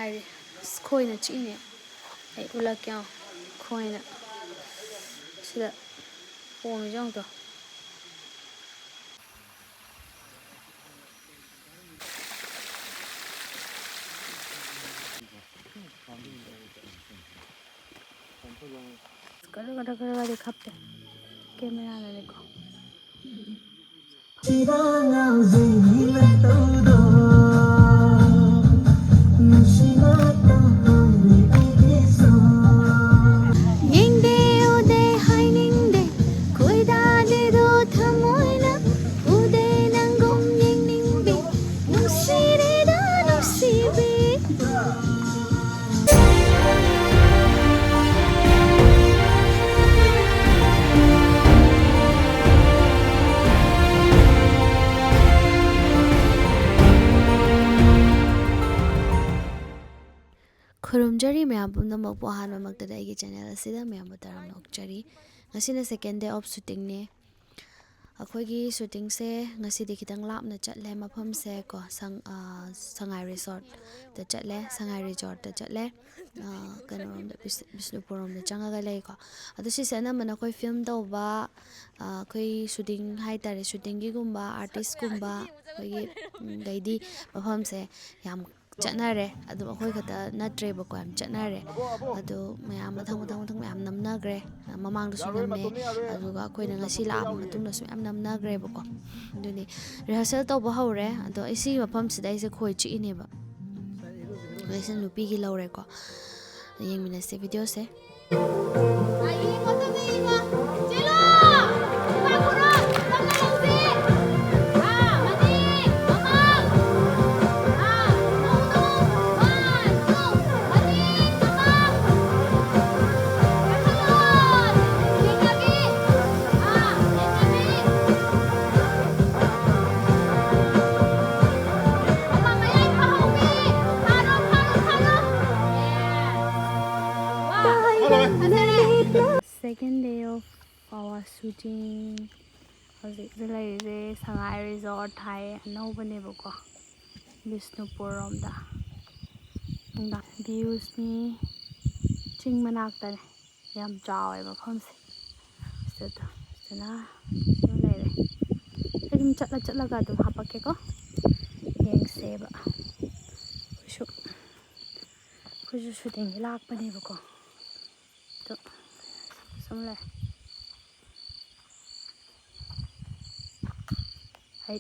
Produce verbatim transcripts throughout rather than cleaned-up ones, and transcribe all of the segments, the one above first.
ꯑꯁ, ꯈꯣꯏꯅ ꯆꯤꯛꯏꯅꯦ꯫ ꯑꯩ ꯎꯠꯂꯛꯀꯦ ꯌꯦꯡꯉꯣ꯫ ꯈꯣꯏꯅ ꯁꯤꯗ ꯄꯣꯝꯃꯤꯁꯦ ꯌꯦꯡꯉꯨ ꯇꯣ꯫ ꯈꯔ ꯈꯔ ꯈꯔ ꯈꯔꯗꯤ ꯈꯞꯄꯦ꯫ ꯀꯦꯃꯦꯔꯥꯅꯅꯤꯀꯣ꯫ ꯌꯦꯡꯗꯦ ꯎꯗꯦ ꯍꯥꯏꯅꯤꯡꯗꯦ, ꯈꯣꯏꯗꯥꯗꯦꯗꯣ ꯊꯃꯣꯏꯅ, ꯎꯗꯦ ꯅꯪꯒꯨꯝ ꯌꯦꯡꯅꯤꯡꯕꯤ, ꯅꯨꯡꯁꯤꯔꯦꯗ ꯅꯨꯡꯁꯤꯕꯤ꯫ ꯈꯨꯔꯨꯝꯖꯔꯤ ꯃꯌꯥꯝ ꯄꯨꯝꯅꯃꯛꯄꯨ꯫ ꯑꯍꯥꯟꯕꯃꯛꯇꯗ ꯑꯩꯒꯤ channel ꯑꯁꯤꯗ ꯃꯌꯥꯝꯕꯨ ꯇꯔꯥꯝꯅ ꯑꯣꯛꯆꯔꯤ꯫ ꯉꯁꯤꯅ second day of shootingꯅꯦ꯫ ꯑꯩꯈꯣꯏꯒꯤ shootingꯁꯦ ꯉꯁꯤꯗꯤ ꯈꯤꯇꯪ ꯂꯥꯞꯅ ꯆꯠꯂꯦ꯫ ꯃꯐꯝꯁꯦ ꯀꯣ, ꯁꯉꯥꯏ resortꯇ ꯆꯠꯂꯦ꯫ ꯁꯉꯥꯏ resortꯇ ꯆꯠꯂꯦ꯫ ꯀꯩꯅꯣꯔꯣꯝꯗ, ꯕꯤꯁꯅꯨꯄꯨꯔꯔꯣꯝꯗ ꯆꯪꯉꯒ ꯂꯩꯀꯣ꯫ ꯑꯗꯣ ꯁꯤꯁꯦ ꯑꯅꯝꯕꯅ ꯑꯩꯈꯣꯏ film ꯇꯧꯕ, ꯑꯩꯈꯣꯏ shooting ꯍꯥꯏꯇꯥꯔꯦ, shootingꯒꯤꯒꯨꯝꯕ, artistꯀꯨꯝꯕ, ꯑꯩꯈꯣꯏꯒꯤ ꯒꯩꯗꯤ ꯃꯐꯝꯁꯦ ꯌꯥꯝ ꯆꯠꯅꯔꯦ꯫ ꯑꯗꯨꯝ ꯑꯩꯈꯣꯏ ꯈꯛꯇ ꯅꯠꯇ꯭ꯔꯦꯕꯀꯣ, ꯌꯥꯝ ꯆꯠꯅꯔꯦ꯫ ꯑꯗꯣ ꯃꯌꯥꯝ ꯃꯊꯪ ꯃꯊꯪ ꯃꯊꯪ ꯃꯌꯥꯝ ꯅꯝꯅꯈ꯭ꯔꯦ꯫ ꯃꯃꯥꯡꯗꯁꯨ ꯅꯝꯃꯦ, ꯑꯗꯨꯒ ꯑꯩꯈꯣꯏꯅ ꯉꯁꯤ ꯂꯥꯛꯑꯕ ꯃꯇꯨꯡꯗꯁꯨ ꯃꯌꯥꯝ ꯅꯝꯅꯈ꯭ꯔꯦꯕꯀꯣ꯫ ꯑꯗꯨꯅꯤ, rehearsal ꯇꯧꯕ ꯍꯧꯔꯦ꯫ ꯑꯗꯣ ꯑꯩ ꯁꯤꯒꯤ ꯃꯐꯝꯁꯤꯗ ꯑꯩꯁꯦ ꯈꯣꯏ ꯆꯤꯛꯏꯅꯦꯕ꯫ ꯑꯗꯩꯁꯤꯗ ꯅꯨꯄꯤꯒꯤ ꯂꯧꯔꯦꯀꯣ꯫ ꯌꯦꯡꯃꯤꯟꯅꯁꯦ videoꯁꯦ꯫ Second day of our shooting꯫ ꯍꯧꯖꯤꯛ ꯂꯩꯔꯤꯁꯦ ꯁꯉꯥꯏ resort ꯍꯥꯏ, ꯑꯅꯧꯕꯅꯦꯕꯀꯣ, ꯕꯤꯁꯅꯨꯄꯨꯔ ꯔꯣꯝꯗ꯫ ꯅꯨꯡꯗꯥꯡ ꯚ꯭ꯌꯨꯁꯅꯤ꯫ ꯆꯤꯡ ꯃꯅꯥꯛꯇꯅꯦ꯫ ꯌꯥꯝ ꯆꯥꯎꯋꯦ ꯃꯐꯝꯁꯦ꯫ ꯁꯤꯗ, ꯁꯤꯗꯅ ꯌꯥꯝ ꯂꯩꯔꯦ꯫ ꯑꯗꯨꯝ ꯆꯠꯂ ꯆꯠꯂꯒ ꯑꯗꯨꯝ ꯍꯥꯄꯛꯀꯦꯀꯣ꯫ ꯌꯦꯡꯁꯦꯕ꯫ ꯑꯩꯈꯣꯏꯁꯨ, ꯑꯩꯈꯣꯏꯁꯨ ꯁꯨꯇꯤꯡꯒꯤ ꯂꯥꯛꯄꯅꯦꯕꯀꯣ꯫ ꯑꯗꯣ ꯁꯨꯝ ꯂꯩ꯫ ꯑꯩ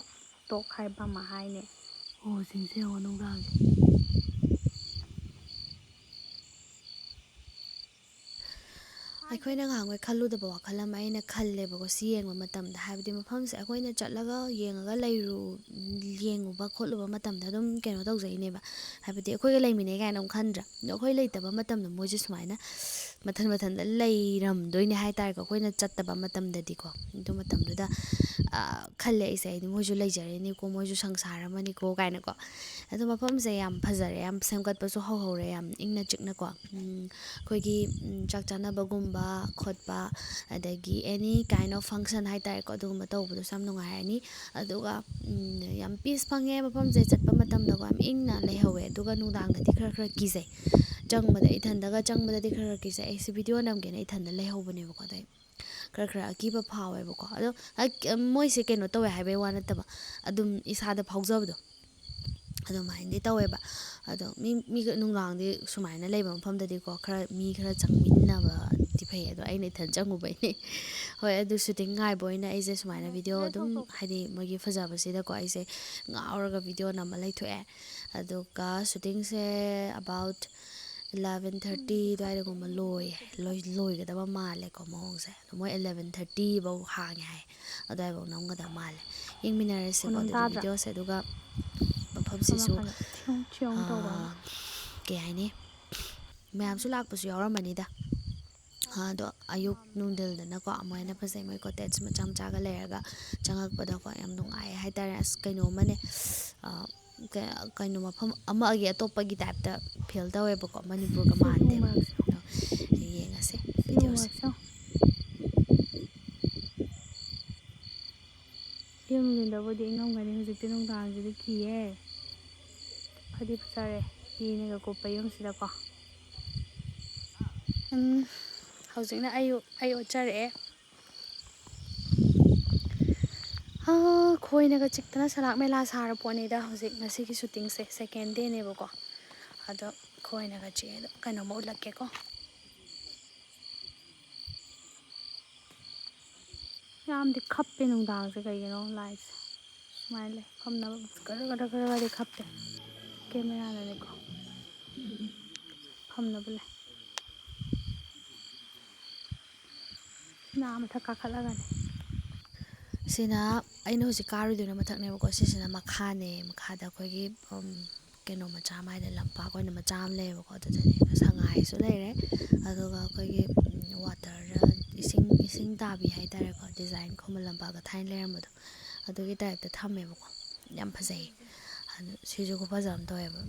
ꯇꯣꯛ ꯍꯥꯏꯕ ꯑꯃ ꯍꯥꯏꯅꯦ꯫ ꯑꯣ, ꯁꯤꯡꯁꯦ ꯌꯦꯡꯉꯣ ꯅꯨꯡꯗꯥꯡꯒꯤ꯫ ꯑꯩꯈꯣꯏꯅ ꯉꯍꯥꯟꯈꯣꯏ ꯈꯜꯂꯨꯗꯕ ꯋꯥꯈꯜ ꯑꯃ ꯑꯩꯅ ꯈꯜꯂꯦꯕꯀꯣ, ꯁꯤ ꯌꯦꯡꯕ ꯃꯇꯝꯗ꯫ ꯍꯥꯏꯕꯗꯤ ꯃꯐꯝꯁꯦ ꯑꯩꯈꯣꯏꯅ ꯆꯠꯂꯒ ꯌꯦꯡꯉꯒ ꯂꯩꯔꯨ-, ꯌꯦꯡꯉꯨꯕ ꯈꯣꯠꯂꯨꯕ ꯃꯇꯝꯗ ꯑꯗꯨꯝ ꯀꯩꯅꯣ ꯇꯧꯖꯩꯅꯦꯕ꯫ ꯍꯥꯏꯕꯗꯤ ꯑꯩꯈꯣꯏꯒ ꯂꯩꯃꯤꯟꯅꯩ ꯀꯥꯏꯅ ꯑꯃꯨꯛ ꯈꯟꯗ꯭ꯔꯥ? ꯑꯗꯣ ꯑꯩꯈꯣꯏ ꯂꯩꯇꯕ ꯃꯇꯝꯗ ꯃꯣꯏꯁꯦ ꯁꯨꯃꯥꯏꯅ ꯃꯊꯟ ꯃꯊꯟꯇ ꯂꯩꯔꯝꯗꯣꯏꯅꯦ ꯍꯥꯏ ꯇꯥꯔꯦꯀꯣ, ꯑꯩꯈꯣꯏꯅ ꯆꯠꯇꯕ ꯃꯇꯝꯗꯗꯤꯀꯣ꯫ ꯑꯗꯨ ꯃꯇꯝꯗꯨꯗ, ꯑ, ꯈꯜꯂꯦ ꯑꯩꯁꯦ, ꯍꯥꯏꯗꯤ ꯃꯣꯏꯁꯨ ꯂꯩꯖꯔꯤꯅꯤꯀꯣ, ꯃꯣꯏꯁꯨ ꯁꯪꯁꯥꯔꯝꯃꯅꯤꯀꯣ ꯀꯥꯏꯅꯀꯣ꯫ ꯑꯗꯣ ꯃꯐꯝꯁꯦ ꯌꯥꯝ ꯐꯖꯔꯦ, ꯌꯥꯝ ꯁꯦꯝꯒꯠꯄꯁꯨ ꯍꯧꯍꯧꯔꯦ, ꯌꯥꯝ ꯏꯪꯅ ꯆꯤꯛꯅꯀꯣ꯫ ꯎꯝ, ꯑꯩꯈꯣꯏꯒꯤ, ꯎꯝ, ꯆꯥꯛ ꯆꯥꯅꯕꯒꯨꯝꯕ ꯈꯣꯠꯄ, ꯑꯗꯒꯤ any kind of function ꯍꯥꯏ ꯇꯥꯔꯦꯀꯣ, ꯑꯗꯨꯒꯨꯝꯕ ꯇꯧꯕꯗꯁꯨ ꯌꯥꯝ ꯅꯨꯡꯉꯥꯏꯔꯅꯤ꯫ ꯑꯗꯨꯒ, ꯎꯝ, ꯌꯥꯝ ꯄꯤꯁ ꯐꯪꯉꯦ ꯃꯐꯝꯁꯦ ꯆꯠꯄ ꯃꯇꯝꯗꯀꯣ, ꯌꯥꯝ ꯏꯪꯅ ꯂꯩꯍꯧꯋꯦ꯫ ꯑꯗꯨꯒ ꯅꯨꯡꯗꯥꯡꯗꯗꯤ ꯈꯔ ꯈꯔ ꯀꯤꯖꯩ, ꯆꯪꯕꯗ, ꯏꯊꯟꯗꯒ ꯆꯪꯕꯗꯗꯤ ꯈꯔ ꯈꯔ ꯀꯤꯖꯩ꯫ ꯑꯩꯁꯦ ꯚꯤꯗꯤꯑꯣ ꯅꯝꯒꯦꯅ ꯏꯊꯟꯗ ꯂꯩꯍꯧꯕꯅꯦꯕꯀꯣ꯫ ꯑꯗꯩ ꯈꯔ ꯈꯔ ꯑꯀꯤꯕ ꯐꯥꯎꯋꯦꯕꯀꯣ꯫ ꯑꯗꯣ ꯃꯣꯏꯁꯦ ꯀꯩꯅꯣ ꯇꯧꯋꯦ ꯍꯥꯏꯕꯩ ꯋꯥ ꯅꯠꯇꯕ, ꯑꯗꯨꯝ ꯏꯁꯥꯗ ꯐꯥꯎꯖꯕꯗꯣ ꯑꯗꯨꯃꯥꯏꯅꯗꯤ ꯇꯧꯋꯦꯕ꯫ ꯑꯗꯣ ꯃꯤ, ꯃꯤ ꯅꯨꯡꯗꯥꯡꯗꯤ ꯁꯨꯃꯥꯏꯅ ꯂꯩꯕ ꯃꯐꯝꯗꯗꯤꯀꯣ, ꯈꯔ, ꯃꯤ ꯈꯔ ꯆꯪꯃꯤꯟꯅꯕꯗꯤ ꯐꯩ꯫ ꯑꯗꯣ ꯑꯩꯅ ꯏꯊꯟ ꯆꯪꯉꯨꯕꯩꯅꯦ꯫ ꯍꯣꯏ, ꯑꯗꯨ ꯁꯨꯇꯤꯡ ꯉꯥꯏꯕ ꯑꯣꯏꯅ ꯑꯩꯁꯦ ꯁꯨꯃꯥꯏꯅ ꯚꯤꯗꯤꯑꯣ ꯑꯗꯨꯝ, ꯍꯥꯏꯗꯤ ꯃꯣꯏꯒꯤ ꯐꯖꯕꯁꯤꯗꯀꯣ ꯑꯩꯁꯦ ꯉꯥꯎꯔꯒ ꯚꯤꯗꯤꯑꯣ ꯅꯝꯃ ꯂꯩꯊꯣꯛꯑꯦ꯫ ꯑꯗꯨꯒ ꯁꯨꯇꯤꯡꯁꯦ about eleven thirty ꯑꯗꯨꯋꯥꯏꯗꯒꯨꯝꯕ ꯂꯣꯏ-, ꯂꯣꯏ-, ꯂꯣꯏꯒꯗꯕ ꯃꯥꯜꯂꯦꯀꯣ ꯃꯑꯣꯡꯁꯦ꯫ ꯑꯗꯣ ꯃꯣꯏ eleven thirty ꯐꯧ ꯍꯥꯡꯉꯦ ꯍꯥꯏ, ꯑꯗꯨꯋꯥꯏꯐꯧ ꯅꯝꯒꯗꯕ ꯃꯥꯜꯂꯦ꯫ ꯌꯦꯡꯃꯤꯟꯅꯔꯁꯤꯀꯣ ꯈꯣꯟ ꯑꯗꯨꯗꯤ ꯇꯥꯗ꯭ꯔꯥ? ꯚꯤꯗꯤꯑꯣꯁꯦ꯫ ꯑꯗꯨꯒ ꯃꯐꯝꯁꯤꯁꯨ, ꯁꯣꯝ ꯅꯥꯀꯟꯗ ꯊꯤꯌꯣꯡ ꯊꯤꯌꯣꯡ ꯇꯧꯕ ꯑꯃ꯫ ꯑꯥ, ꯀꯩ ꯍꯥꯏꯅꯤ, ꯃꯌꯥꯝꯁꯨ ꯂꯥꯛꯄꯁꯨ ꯌꯥꯎꯔꯝꯃꯅꯤꯗ꯫ ꯑꯥ, ꯑꯗꯣ ꯑꯌꯨꯛ ꯅꯨꯡꯊꯤꯜꯗꯅꯀꯣ ꯑꯃꯨꯛ ꯍꯦꯟꯅ ꯐꯖꯩ꯫ ꯃꯣꯏ ꯀꯣꯇꯦꯖ ꯃꯆꯥ ꯃꯆꯥꯒ ꯂꯩꯔꯒ ꯆꯪꯉꯛꯄꯗꯀꯣ ꯌꯥꯝ ꯅꯨꯡꯉꯥꯏꯌꯦ ꯍꯥꯏꯇꯥꯔꯦ꯫ ꯑꯁ, ꯀꯩꯅꯣꯝꯃꯅꯦ, ꯑꯥ, ꯀ-, ꯀꯩꯅꯣ, ꯃꯐꯝ ꯑꯃꯒꯤ ꯑꯇꯣꯞꯄꯒꯤ ꯇꯥꯏꯞꯇ ꯐꯤꯜ ꯇꯧꯋꯦꯕꯀꯣ, ꯃꯅꯤꯄꯨꯔꯒ ꯁꯤ ꯃꯥꯟꯗꯦꯕ꯫ ꯎꯃꯔꯛꯁꯦ꯫ ꯑꯗꯣ ꯌꯦꯡꯉꯁꯦ ꯁꯤ ꯚꯤꯗꯤꯑꯣꯁꯦ꯫ ꯎꯃꯔꯛꯁꯦ꯫ ꯑꯌꯨꯛ ꯅꯨꯡꯊꯤꯟꯗꯕꯨꯗꯤ ꯏꯪꯉꯝꯒꯅꯤ, ꯍꯧꯖꯤꯛꯇꯤ ꯅꯨꯡꯗꯥꯡꯁꯤꯗꯤ ꯀꯤꯌꯦ꯫ ꯐꯗꯤ ꯐꯖꯔꯦ꯫ ꯍꯤꯅꯒ ꯀꯨꯞꯄ ꯌꯨꯝꯁꯤꯗꯀꯣ꯫ ꯎꯝ, ꯍꯧꯖꯤꯛꯅ ꯑꯌꯨꯛ, ꯑꯩ ꯑꯣꯠꯆꯔꯛꯑꯦ꯫ ꯑꯥ, ꯈꯣꯏꯅꯒ ꯆꯤꯛꯇꯅ ꯁꯂꯥꯛ ꯃꯦꯂꯥ ꯁꯥꯔ ꯄꯣꯠꯅꯤꯗ ꯍꯧꯖꯤꯛ, ꯉꯁꯤꯒꯤ shootingꯁꯦ second dayꯅꯦꯕꯀꯣ꯫ ꯑꯗꯣ ꯈꯣꯏꯅꯒ ꯆꯤꯛꯑꯦ꯫ ꯑꯗꯣ ꯀꯩꯅꯣꯝꯃ ꯎꯠꯂꯛꯀꯦꯀꯣ꯫ ꯌꯥꯝꯗꯤ ꯈꯞꯄꯦ ꯅꯨꯡꯗꯥꯡꯁꯦ, ꯀꯩꯒꯤꯅꯣ ꯂꯥꯏꯠꯁꯦ ꯁꯨꯃꯥꯏꯅ ꯂꯩ꯫ ꯐꯝꯅꯕ ꯒꯔ ꯒꯔ ꯒꯔ ꯒꯔꯗꯤ ꯈꯞꯄꯦ꯫ ꯀꯦꯃꯦꯔꯥꯅꯅꯦꯀꯣ꯫ ꯐꯝꯅꯕ ꯂꯩ꯫ ꯁꯤꯅ ꯑꯥ ꯃꯊꯛ ꯀꯥꯈꯠꯂꯒꯅꯦ꯫ ꯁꯤꯅ ꯑꯩꯅ ꯍꯧꯖꯤꯛ ꯀꯥꯔꯨꯗꯣꯏꯅ ꯃꯊꯛꯅꯦꯕꯀꯣ꯫ ꯁꯤꯁꯤꯅ ꯃꯈꯥꯅꯦ꯫ ꯃꯈꯥꯗ ꯑꯩꯈꯣꯏꯒꯤ, ꯎꯝ, ꯀꯩꯅꯣ ꯃꯆꯥ ꯑꯃ ꯍꯥꯏꯗꯤ ꯂꯝꯄꯥꯛ ꯑꯣꯏꯅ ꯃꯆꯥ ꯑꯃ ꯂꯩꯌꯦꯕꯀꯣ꯫ ꯑꯗꯨꯗꯅꯦ ꯁꯉꯥꯏꯁꯨ ꯂꯩꯔꯦ꯫ ꯑꯗꯨꯒ ꯑꯩꯈꯣꯏꯒꯤ, ꯎꯝ, waterꯗ ꯏꯁꯤꯡ, ꯏꯁꯤꯡ ꯇꯥꯕꯤ ꯍꯥꯏꯇꯥꯔꯦꯀꯣ꯫ Design ꯈꯨꯃꯟ ꯂꯝꯄꯥꯛꯇ ꯊꯥꯏꯅ ꯂꯩꯔꯝꯕꯗꯣ, ꯑꯗꯨꯒꯤ typeꯇ ꯊꯝꯃꯦꯕꯀꯣ꯫ ꯌꯥꯝ ꯐꯖꯩꯌꯦ꯫ ꯑꯗꯨ ꯁꯤꯁꯨ ꯈꯨꯐꯖ ꯑꯃ ꯇꯧꯋꯦꯕ꯫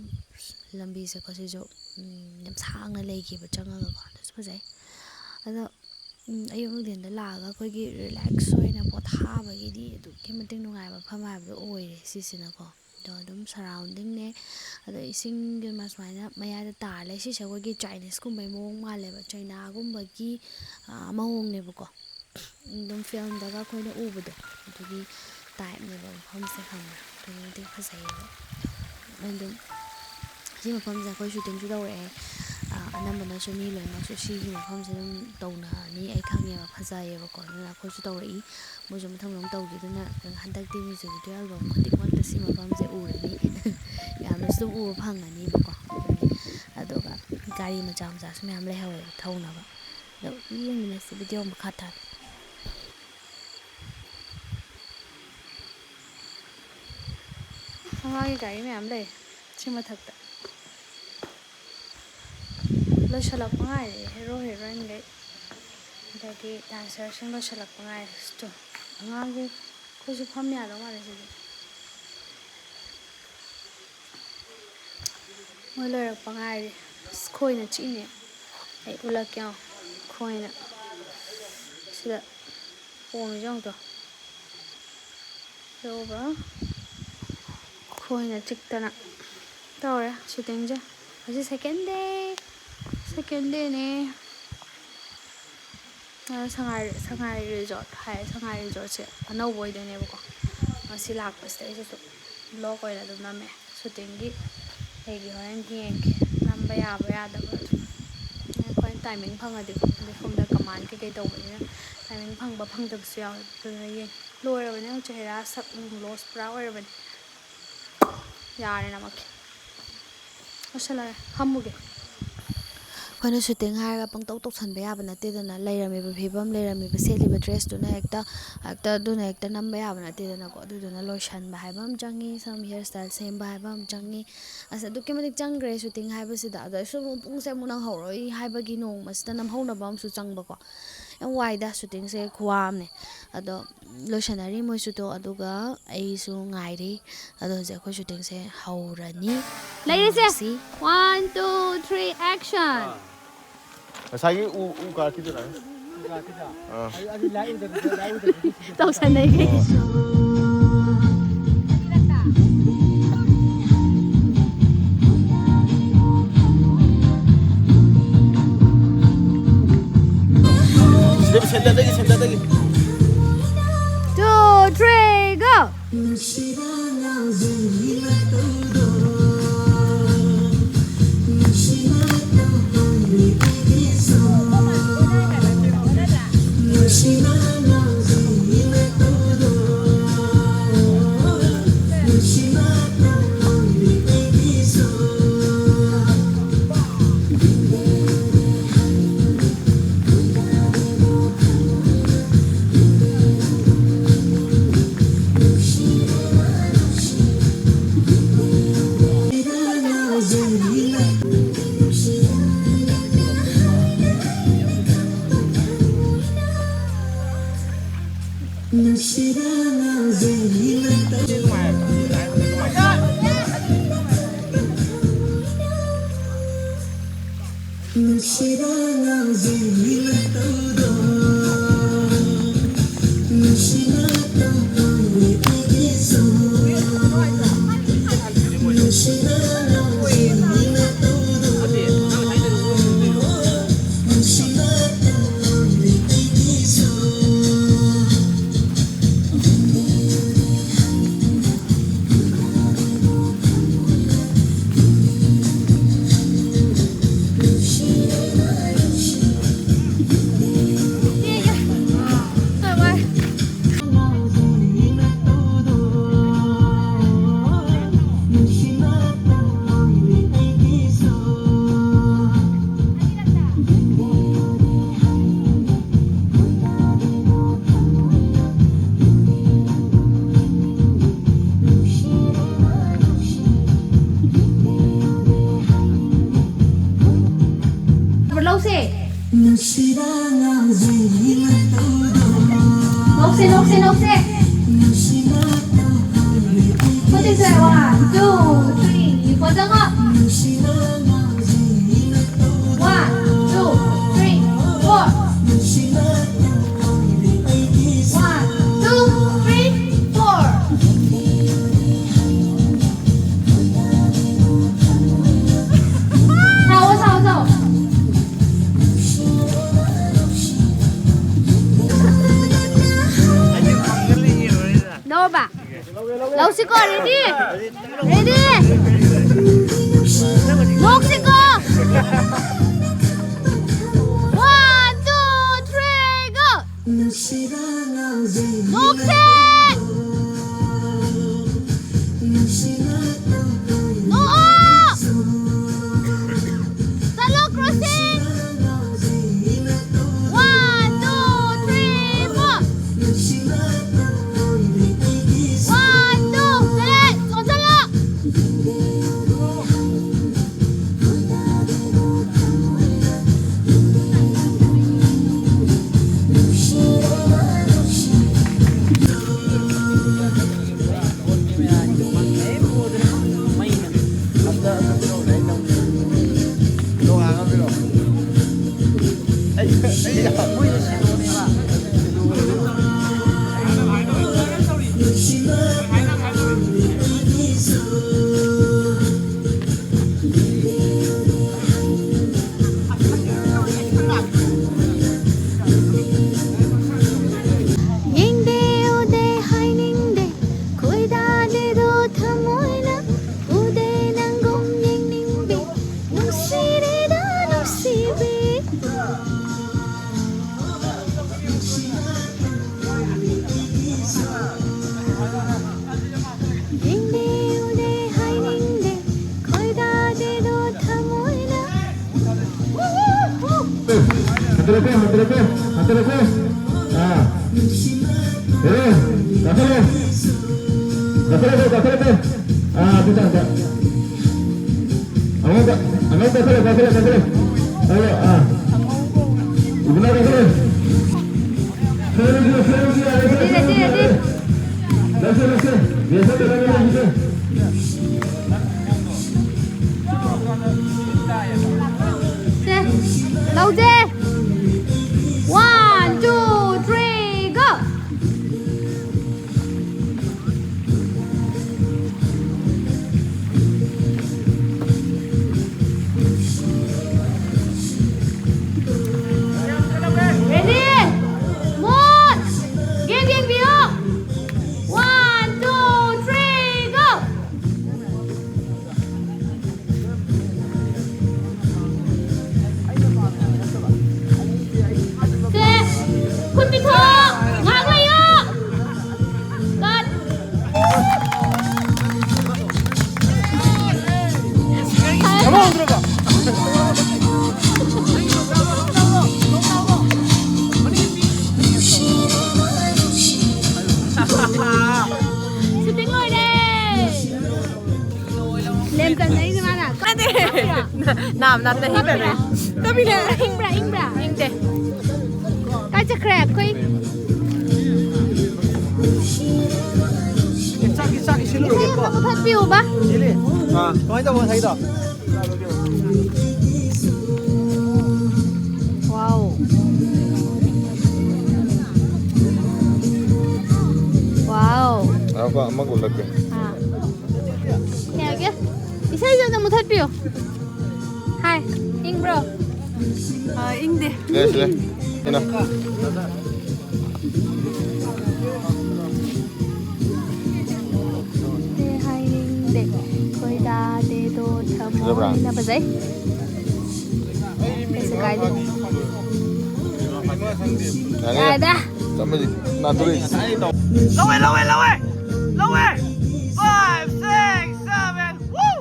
ꯂꯝꯕꯤꯁꯦꯀꯣ ꯁꯤꯁꯨ, ꯎꯝ, ꯌꯥꯝ ꯁꯥꯡꯅ ꯂꯩꯈꯤꯕ ꯆꯪꯉꯒꯀꯣ꯫ ꯑꯗꯨꯁꯨ ꯐꯖꯩ꯫ ꯑꯗꯣ, ꯎꯝ, ꯑꯌꯨꯛ ꯅꯨꯡꯊꯤꯟꯗ ꯂꯥꯛꯑꯒ ꯑꯩꯈꯣꯏꯒꯤ relax ꯑꯣꯏꯅ ꯄꯣꯊꯥꯕꯒꯤꯗꯤ ꯑꯗꯨꯛꯀꯤ ꯃꯇꯤꯛ ꯅꯨꯡꯉꯥꯏꯕ ꯃꯐꯝ ꯍꯥꯏꯕꯗꯣ ꯑꯣꯏꯔꯦ ꯁꯤꯁꯤꯅꯀꯣ꯫ ꯑꯗꯣ ꯑꯗꯨꯝ surroundingꯅꯦ꯫ ꯑꯗꯣ ꯏꯁꯤꯡꯒꯤ ꯁꯨꯃꯥꯏꯅ ꯃꯌꯥꯏꯗ ꯇꯥꯔ ꯂꯩ꯫ ꯁꯤꯁꯦ ꯑꯩꯈꯣꯏꯒꯤ Chineseꯀꯨꯝꯕꯩ ꯃꯑꯣꯡ ꯃꯥꯜꯂꯦꯕ꯫ ꯆꯩꯅꯥꯒꯨꯝꯕꯒꯤ, ꯑ, ꯃꯑꯣꯡꯅꯦꯕꯀꯣ꯫ ꯑꯗꯨꯝ filmꯗꯒ ꯑꯩꯈꯣꯏꯅ ꯎꯕꯗꯣ, ꯑꯗꯨꯒꯤ typeꯅꯦꯕ ꯃꯐꯝꯁꯦ, ꯈꯪꯕ꯭ꯔꯥ? ꯑꯗꯨꯛꯀꯤ ꯃꯇꯤꯛ ꯐꯖꯩꯌꯦꯕ꯫ ꯑꯗꯨꯝ ꯁꯤ ꯃꯐꯝꯁꯦ ꯑꯩꯈꯣꯏ shootingꯁꯨ ꯇꯧꯔꯛꯑꯦ꯫ ꯑ, ꯑꯅꯝꯕꯅꯁꯨ ꯃꯤ ꯂꯣꯏꯅꯃꯛꯁꯨ ꯁꯤꯒꯤ ꯃꯐꯝꯁꯦ ꯑꯗꯨꯝ ꯇꯧꯅꯅꯤ ꯑꯩ ꯈꯪꯉꯦꯕ, ꯐꯖꯩꯌꯦꯕꯀꯣ꯫ ꯑꯗꯨꯅ ꯑꯩꯈꯣꯏꯁꯨ ꯇꯧꯔꯛꯏ, ꯃꯣꯏꯁꯨ ꯃꯊꯪ ꯃꯊꯪ ꯇꯧꯈꯤ꯫ ꯑꯗꯨꯅ ꯍꯟꯗꯛꯇꯤ music video album ꯈꯨꯗꯤꯡꯃꯛꯇ ꯁꯤ ꯃꯐꯝꯁꯦ ꯎꯔꯅꯤ꯫ ꯌꯥꯝꯅꯁꯨ ꯑꯗꯨꯝ ꯎꯕ ꯐꯪꯉꯅꯤꯕꯀꯣ꯫ ꯑꯗꯨꯒ ꯒꯥꯔꯤ ꯃꯆꯥ ꯃꯆꯥꯁꯨ ꯃꯌꯥꯝ ꯂꯩꯍꯧꯋꯦꯕ ꯊꯧꯅꯕ꯫ ꯑꯗꯣ ꯌꯦꯡꯃꯤꯟꯅꯁꯤ video ꯃꯈꯥ ꯇꯥꯅ꯫ ꯑꯉꯥꯡꯒꯤ ꯒꯥꯔꯤ ꯃꯌꯥꯝ ꯂꯩ ꯁꯤ ꯃꯊꯛꯇ꯫ ꯂꯣꯏꯁꯤꯜꯂꯛꯄ ꯉꯥꯏꯔꯦ hero heroineꯈꯩ꯫ ꯑꯗꯒꯤ dancerꯁꯤꯡ ꯂꯣꯏꯁꯤꯜꯂꯛꯄ ꯉꯥꯏꯔꯦ꯫ ꯇꯨ, ꯑꯉꯥꯡꯒꯤ ꯑꯩꯈꯣꯏꯁꯨ ꯐꯝ ꯌꯥꯗꯧ ꯃꯥꯜꯂꯦ ꯁꯤꯗꯤ꯫ ꯃꯣꯏ ꯂꯣꯏꯔꯛꯄ ꯉꯥꯏꯔꯤ꯫ ꯑꯁ, ꯈꯣꯏꯅ ꯆꯤꯛꯏꯅꯦ꯫ ꯑꯩ ꯎꯠꯂꯛꯀꯦ ꯌꯦꯡꯉꯣ꯫ ꯈꯣꯏꯅ ꯁꯤꯗ ꯄꯣꯝꯃꯤꯁꯦ ꯌꯦꯡꯉꯨ ꯇꯨ꯫ ꯁꯤ ꯎꯕ꯭ꯔꯥ? ꯈꯣꯏꯅ ꯆꯤꯛꯇꯅ꯫ ꯇꯧꯔꯦ ꯁꯨꯇꯤꯡꯁꯦ꯫ ꯉꯁꯤ second day, second dayꯅꯦ꯫ ꯑ, ꯁꯉꯥꯏ, ꯁꯉꯥꯏ resort ꯍꯥꯏ, ꯁꯉꯥꯏ resortꯁꯦ ꯑꯅꯧꯕ ꯑꯣꯏꯗꯣꯏꯅꯦꯕꯀꯣ꯫ ꯉꯁꯤ ꯂꯥꯛꯄꯁꯤꯗ ꯑꯩꯁꯤꯁꯨ vlog ꯑꯣꯏꯅ ꯑꯗꯨꯝ ꯅꯝꯃꯦ꯫ ꯁꯨꯇꯤꯡꯒꯤ ꯑꯩꯒꯤ ꯍꯣꯔꯦꯟ ꯌꯦꯡꯒꯦ, ꯅꯝꯕ ꯌꯥꯕ ꯌꯥꯗꯕ ꯑꯗꯨꯝ꯫ ꯑꯩꯈꯣꯏ timing ꯐꯪꯉꯗꯤꯀꯣ, ꯑꯗꯩ ꯁꯣꯝꯗ command ꯀꯩꯀꯩ ꯇꯧꯕꯅꯤꯅ timing ꯐꯪꯕ ꯐꯪꯗꯕꯁꯨ ꯌꯥꯎꯋꯦ꯫ ꯑꯗꯨꯅ ꯌꯦꯡ ꯂꯣꯏꯔꯕꯅꯦ, ꯆꯦꯍꯦꯔꯥ ꯁꯛ ꯅꯨꯡ loss ꯄꯨꯔꯥ ꯑꯣꯏꯔꯕꯅꯦ꯫ ꯌꯥꯔꯦ ꯅꯃꯛꯀꯤ꯫ ꯂꯣꯏꯁꯤꯜꯂꯒꯦ, ꯐꯝꯃꯨꯒꯦ꯫ ꯑꯩꯈꯣꯏꯅ ꯁꯨꯇꯤꯡ ꯍꯥꯏꯔꯒ ꯄꯪꯇꯧ ꯇꯧꯁꯟꯕ ꯌꯥꯕ ꯅꯠꯇꯦꯗꯅ꯫ ꯂꯩꯔꯝꯃꯤꯕ ꯐꯤꯕꯝ, ꯂꯩꯔꯝꯃꯤꯕ ꯁꯦꯠꯂꯤꯕ dressꯇꯨꯅ ꯍꯦꯛꯇ, ꯍꯦꯛꯇ ꯑꯗꯨꯅ ꯍꯦꯛꯇ ꯅꯝꯕ ꯌꯥꯕ ꯅꯠꯇꯦꯗꯅꯀꯣ꯫ ꯑꯗꯨꯗꯨꯅ ꯂꯣꯏꯁꯟꯕ ꯍꯥꯏꯕ ꯑꯃ ꯆꯪꯉꯤ, some hair style ꯁꯦꯝꯕ ꯍꯥꯏꯕ ꯑꯃ ꯆꯪꯉꯤ꯫ ꯑꯁ, ꯑꯗꯨꯛꯀꯤ ꯃꯇꯤꯛ ꯆꯪꯈ꯭ꯔꯦ ꯁꯨꯇꯤꯡ ꯍꯥꯏꯕꯁꯤꯗ꯫ ꯑꯗꯣ ꯑꯩꯁꯨ ꯑꯃꯨꯛ ꯄꯨꯡꯁꯦ ꯑꯃꯨꯛ ꯅꯪꯍꯧꯔꯣꯏ ꯍꯥꯏꯕꯒꯤ ꯅꯣꯡꯃꯁꯤꯗ ꯅꯝꯍꯧꯅꯕ ꯑꯃꯁꯨ ꯆꯪꯕꯀꯣ꯫ ꯌꯥꯝ ꯋꯥꯏꯗ ꯁꯨꯇꯤꯡꯁꯦ ꯈꯨꯋꯥ ꯑꯃꯅꯦ꯫ ꯑꯗꯣ ꯂꯣꯏꯁꯟꯅꯔꯤ ꯃꯣꯏꯁꯨ ꯇꯣ, ꯑꯗꯨꯒ ꯑꯩꯁꯨ ꯉꯥꯏꯔꯤ꯫ ꯑꯗꯣ ꯍꯧꯖꯤꯛ ꯑꯩꯈꯣꯏ ꯁꯨꯇꯤꯡꯁꯦ ꯍꯧꯔꯅꯤ꯫ ꯂꯩꯔꯤꯁꯦ꯫ ꯌꯦꯡꯁꯤ꯫ One, two, three, action. ꯉꯁꯥꯏꯒꯤ ꯎ, ꯎ ꯀꯥꯔꯛꯈꯤꯗꯨꯔꯥ? ꯑꯥ꯫ ꯇꯧꯁꯟꯅꯩ꯫ ꯁꯤꯗ ꯁꯦꯟꯇꯔꯗꯒꯤ, ꯁꯦꯟꯇꯔꯗꯒꯤ꯫ Two, three, go. ꯅꯣꯛꯁꯦ꯫ ꯅꯣꯛꯁꯦ, ꯅꯣꯛꯁꯦ, ꯅꯣꯛꯁꯦ꯫ ꯈꯨꯠꯇꯤꯡꯊꯣꯛꯑꯦ꯫ One, two, three, four. ꯆꯪꯉꯣ꯫ One, two, three, four. One, two, three, four. ꯁꯥꯎꯑꯣ, ꯁꯥꯎꯑꯣ, ꯁꯥꯎꯑꯣ꯫ ꯅꯣꯕ꯫ ꯂꯧꯁꯤꯀꯣ, ready? Ready? ꯅꯣꯛꯁꯤꯀꯣ꯫ One, two, three, go! ꯅꯣꯛꯁꯦ! ꯅꯣꯛꯑꯣ! ꯆꯠꯂꯣ, crossing! One, two, three, four! One, two, ꯆꯠꯂꯦ! ꯆꯣꯡꯁꯜꯂꯣ! ꯌꯦꯡꯗꯦ ꯎꯗꯦ ꯍꯥꯏꯅꯤꯡꯗꯦ, ꯈꯣꯏꯗꯥꯗꯦꯗꯣ ꯊꯃꯣꯏꯅ, ꯎꯗꯦ ꯅꯪꯒꯨꯝ ꯌꯦꯡꯅꯤꯡꯕꯤ, ꯅꯨꯡꯁꯤꯔꯦꯗ ꯅꯨꯡꯁꯤꯕꯤ꯫ ꯌꯦꯡꯗꯦ ꯎꯗꯦ ꯍꯥꯏꯅꯤꯡꯗꯦ, ꯈꯣꯏꯗꯥꯗꯦꯗꯣ ꯊꯃꯣꯏꯅ꯫ ꯍꯟꯊꯔꯛꯀꯣ, ꯍꯟꯊꯔꯛꯀꯣ, ꯍꯟꯊꯔꯛꯀꯣ꯫ ꯑꯥ꯫ ꯑꯦ, ꯀꯥꯈꯠꯂꯣ꯫ ꯀꯥꯈꯠꯂꯣ, ꯀꯥꯈꯠꯂꯣ꯫ ꯑꯥ, ꯑꯗꯨ ꯇꯥꯟꯗ꯫ ꯑꯉꯧꯕ, ꯑꯉꯧꯕ ꯀꯥꯈꯠꯂꯣ, ꯀꯥꯈꯠꯂꯣ, ꯀꯥꯈꯠꯂꯣ꯫ Ready, ready, ready. ꯁꯦ, ꯂꯧꯖꯦ꯫ One, two, three, go! Ready? Mood! Game ꯌꯦꯡꯕꯤꯌꯣ! One, two, three, go! ꯁꯦ, ꯈꯨꯠ ꯄꯤꯊꯣꯛꯑꯣ! ꯉꯥꯏꯍꯥꯛ ꯂꯩꯌꯣ! Cut! Shooting ꯂꯣꯏꯔꯦ! ꯂꯦꯝ ꯇꯟꯅꯩꯁꯦ ꯃꯥꯅ꯫ ꯅꯠꯇꯦ꯫ ꯅꯥꯝ ꯅꯥꯝ ꯅꯍꯤ ꯕꯦꯕꯤ꯫ ꯀꯞꯄꯤꯅꯦ꯫ ꯏꯪꯕ꯭ꯔꯥ, ꯏꯪꯕ꯭ꯔꯥ? ꯏꯪꯗꯦ꯫ ꯀꯥꯏ ꯆꯠꯈ꯭ꯔꯦ ꯑꯩꯈꯣꯏ? ꯆꯥꯛꯀꯤ, ꯆꯥꯛꯀꯤ ꯁꯤꯜꯂꯨꯔꯒꯦꯀꯣ꯫ ꯏꯁꯩ ꯑꯃ ꯃꯨꯊꯠꯄꯤꯌꯨꯕ꯫ ꯁꯤꯜꯂꯤ꯫ ꯑꯥ꯫ ꯀꯃꯥꯏꯅ ꯇꯧꯕ ꯉꯁꯥꯏꯒꯤꯗꯣ? Wow. Wow. ꯉꯥꯏꯈꯣ, ꯑꯃꯒ ꯎꯠꯂꯛꯀꯦ꯫ ꯑꯥ꯫ ꯌꯥꯒꯦ꯫ ꯏꯁꯩꯁꯦ ꯑꯝꯇ ꯃꯨꯊꯠꯄꯤꯌꯨ꯫ ꯍꯥꯏ, ꯏꯪꯕ꯭ꯔꯣ? ꯑꯥ, ꯏꯪꯗꯦ꯫ ꯁꯤꯗ, ꯁꯤꯗ꯫ ꯀꯩꯅꯣ? ꯗꯦ ꯍꯥꯏꯅꯤꯡꯗꯦ꯫ ꯈꯣꯏꯗꯥꯗꯦꯗꯣ ꯊꯃꯣꯏꯅ ꯐꯖꯕ꯭ꯔꯥ? ꯐꯖꯩ꯫ ꯀꯩꯁꯨ ꯀꯥꯏꯗꯦ꯫ ꯌꯥꯔꯦ꯫ ꯌꯥꯔꯦꯗ꯫ ꯆꯥꯝꯃꯁꯤ ꯅꯥꯟꯊꯣꯔꯛꯏ꯫ ꯂꯧꯋꯦ, ꯂꯧꯋꯦ, ꯂꯧꯋꯦ! ꯂꯧꯋꯦ! Five, six, seven, woo!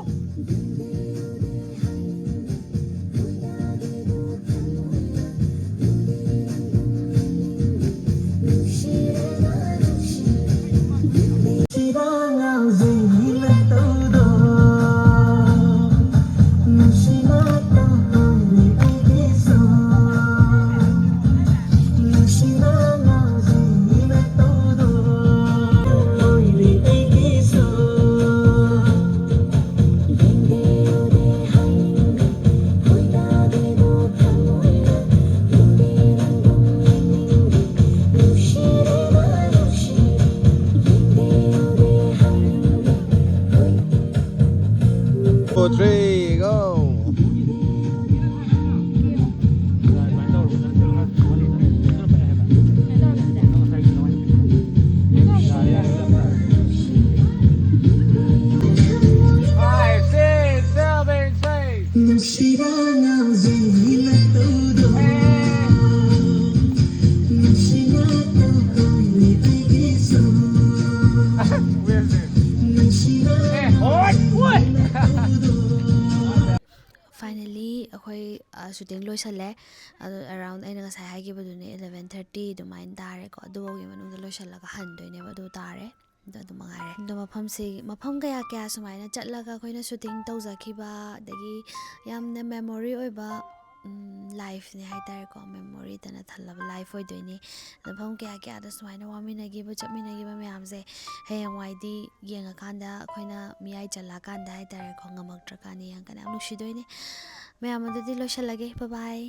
ꯁꯤꯔꯥ ꯉꯥꯎꯖꯩ ꯅꯠꯇꯧꯗꯣ, ꯅꯨꯡꯁꯤꯅ ꯇꯧꯗꯣꯏꯅꯦ ꯑꯩꯒꯤꯁꯨ꯫ ꯅꯨꯡꯁꯤꯅ ꯇꯧꯗꯣ꯫ Finally ꯑꯩꯈꯣꯏ ꯁꯨꯇꯤꯡ ꯂꯣꯏꯁꯜꯂꯦ꯫ ꯑꯗꯣ ꯑꯦꯔꯥꯎꯟ ꯑꯩꯅ ꯉꯁꯥꯏ ꯍꯥꯏꯈꯤꯕꯗꯨꯅꯦ, eleven thirty ꯑꯗꯨꯃꯥꯏꯅ ꯇꯥꯔꯦꯀꯣ꯫ ꯑꯗꯨꯐꯥꯎꯒꯤ ꯃꯅꯨꯡꯗ ꯂꯣꯏꯁꯜꯂꯒ ꯍꯟꯗꯣꯏꯅꯦꯕ꯫ ꯑꯗꯨ ꯇꯥꯔꯦ꯫ ꯑꯗꯣ ꯑꯗꯨ ꯃꯉꯥꯏꯔꯦ꯫ ꯑꯗꯣ ꯃꯐꯝꯁꯤ, ꯃꯐꯝ ꯀꯌꯥ ꯀꯌꯥ ꯁꯨꯃꯥꯏꯅ ꯆꯠꯂꯒ ꯑꯩꯈꯣꯏꯅ ꯁꯨꯇꯤꯡ ꯇꯧꯖꯈꯤꯕ, ꯑꯗꯒꯤ ꯌꯥꯝꯅ ꯃꯦꯃꯣꯔꯤ ꯑꯣꯏꯕ ꯂꯥꯏꯐꯅꯦ ꯍꯥꯏꯇꯥꯔꯦꯀꯣ꯫ ꯃꯦꯃꯣꯔꯤꯗꯅ ꯊꯜꯂꯕ ꯂꯥꯏꯐ ꯑꯣꯏꯗꯣꯏꯅꯤ꯫ ꯃꯐꯝ ꯀꯌꯥ ꯀꯌꯥꯗ ꯁꯨꯃꯥꯏꯅ ꯋꯥꯃꯤꯟꯅꯈꯤꯕ, ꯆꯠꯃꯤꯟꯅꯈꯤꯕ ꯃꯌꯥꯝꯁꯦ ꯍꯌꯦꯡꯋꯥꯏꯗꯤ ꯌꯦꯡꯉꯀꯥꯟꯗ, ꯑꯩꯈꯣꯏꯅ ꯃꯤꯌꯥꯏ ꯆꯜꯂꯛꯑꯀꯥꯟꯗ ꯍꯥꯏꯇꯥꯔꯦꯀꯣ, ꯉꯝꯃꯛꯇ꯭ꯔꯀꯥꯟꯗ ꯌꯦꯡꯉꯀꯥꯟꯗ ꯌꯥꯝ ꯅꯨꯡꯁꯤꯗꯣꯏꯅꯦ꯫ ꯃꯌꯥꯝ, ꯑꯗꯨꯗꯤ ꯂꯣꯏꯁꯜꯂꯒꯦ꯫ Bye bye꯫